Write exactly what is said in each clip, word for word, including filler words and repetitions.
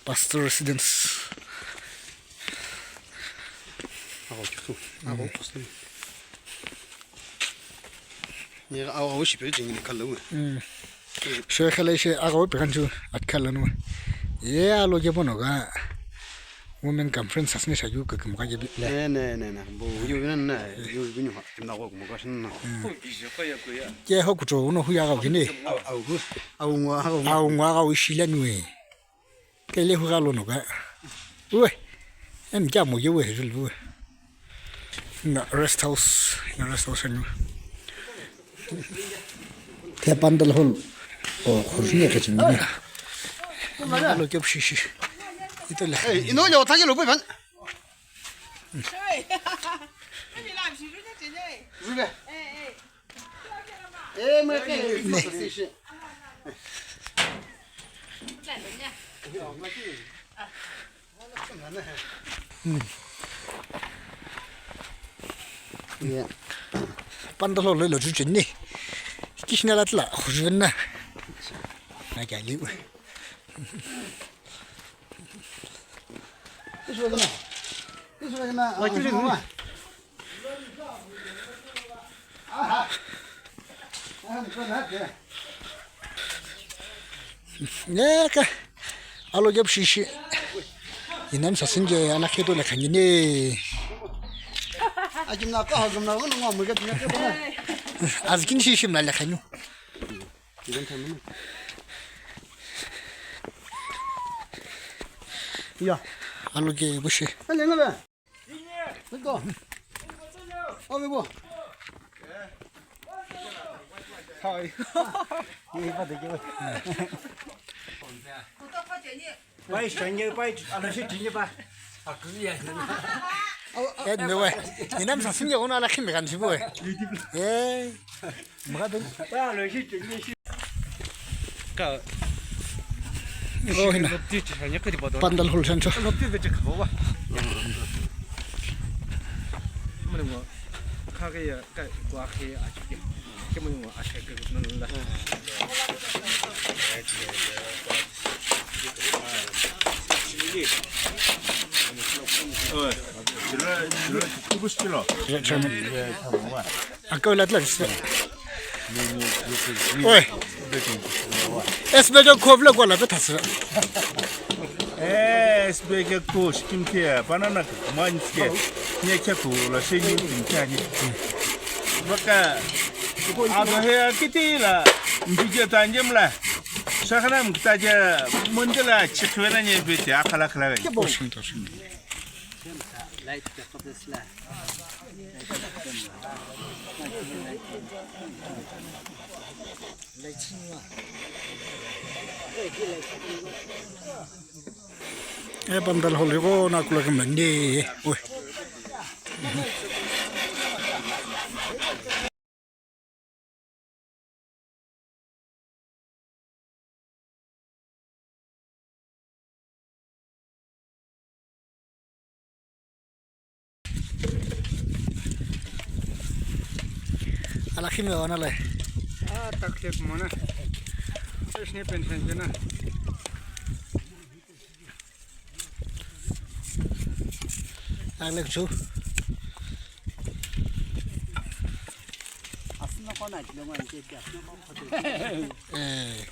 Pastor residence. Agho chukhu. Agho pastor. Ye agho, agho shipe jingini khalou. Mm. Shwe khalai she agho pe kanchu at khalanu. Ye alo ke bono ga women conference asne shayu ke kumuka ke bi. Ne, ne, ne, ne. Bo yu na na, yu bi nyu ha. Kimna go kumuka shin na. Ke ho kucho uno hu ya ga kini. Au, au, hu. Au ngwa, au ngwa. Au ngwa ga ushila nui. Kele hu galo no ga. Ue. Em kya mo ye we jul ue. Na rest house, na rest house anu. Te pandal hall. O khurjini ke chini. Lo ke shishi. Ito le. Eh, ino le othage lo pu ban. Rube. Eh, mwe ke, ne. Hmm. Yeah. Pandal hall lo chuchuni. Kishna latla, khujuna. Na kya liu. This way na. This way na. Neka alo gap shishi. Inam sasin je ana kheto le khangine. Ajimna ka hagumna wala ngam ga tine. Azkin shishi mla le khanu. Ya. Alo ge bushi. Ale ngala. Let's go. Oh, we go. Hi. Ye pa de ke. Pai shanye pai ala shi tinye pa. Akuya. Eh, no way. Inam sasin ya ona ala khim kan shibo. Eh. Mukha dun. Ka. Oh, hina. Lopti chi hanya ka di ba do. Pandal hall chan cho. Lopti de chi ka ba. Mane mo. Ka ke ya ka kwa ke a chi. Ke mo mo a che ke nan la. Oi. Chairman. Akau lat lat. Oi. S B K ko vlog wala pe thasra. Eh, S B K ko shikim ke banana manske. Ne ke ko la sheni kim ke ani. Baka. Ado he kitila. Ndike tanje mla. Sakhana mkitaje mondela chitwena nye bete akhala khala. E pandal hall ko na kula kemla ne. Oi. Ala khime wana lai. Ah, tak tak mona. Sesne pension jena. Aglek chu. Asna kona kilo man ke kya. Eh.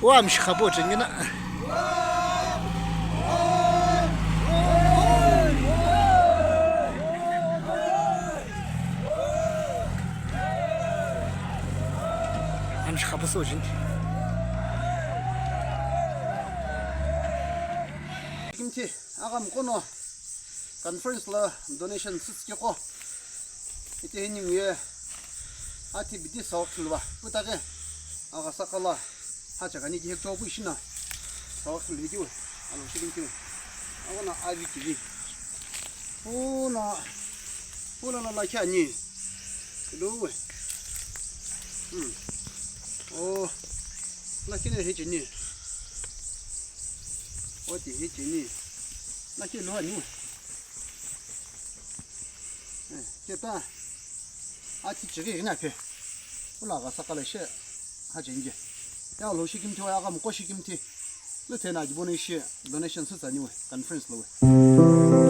Wa amshi khapo chengina. Amshi khapo so chengina. Kimchi, agam kono conference la donation six ke ko. Ite hini ngue ati bidi sawak thulwa. Putake aga sakala ha chakani ki hekcho pu ishina. Sawak thulwa ki. Alo shikin ki. Agona avi ki. Puna, puna na lakhi ani. Hello. Hmm. Oh. Lakhi ne hechini. Oti hechini. Lakhi lo ani. Eh, keta. Ati chiri ina phe. Ula ga sakala she. Hajenge. Ya lo shi kimthi wa ya ga mko shi kimthi. Lu thena jibo ne shi donation sü tsani we, conference lo we.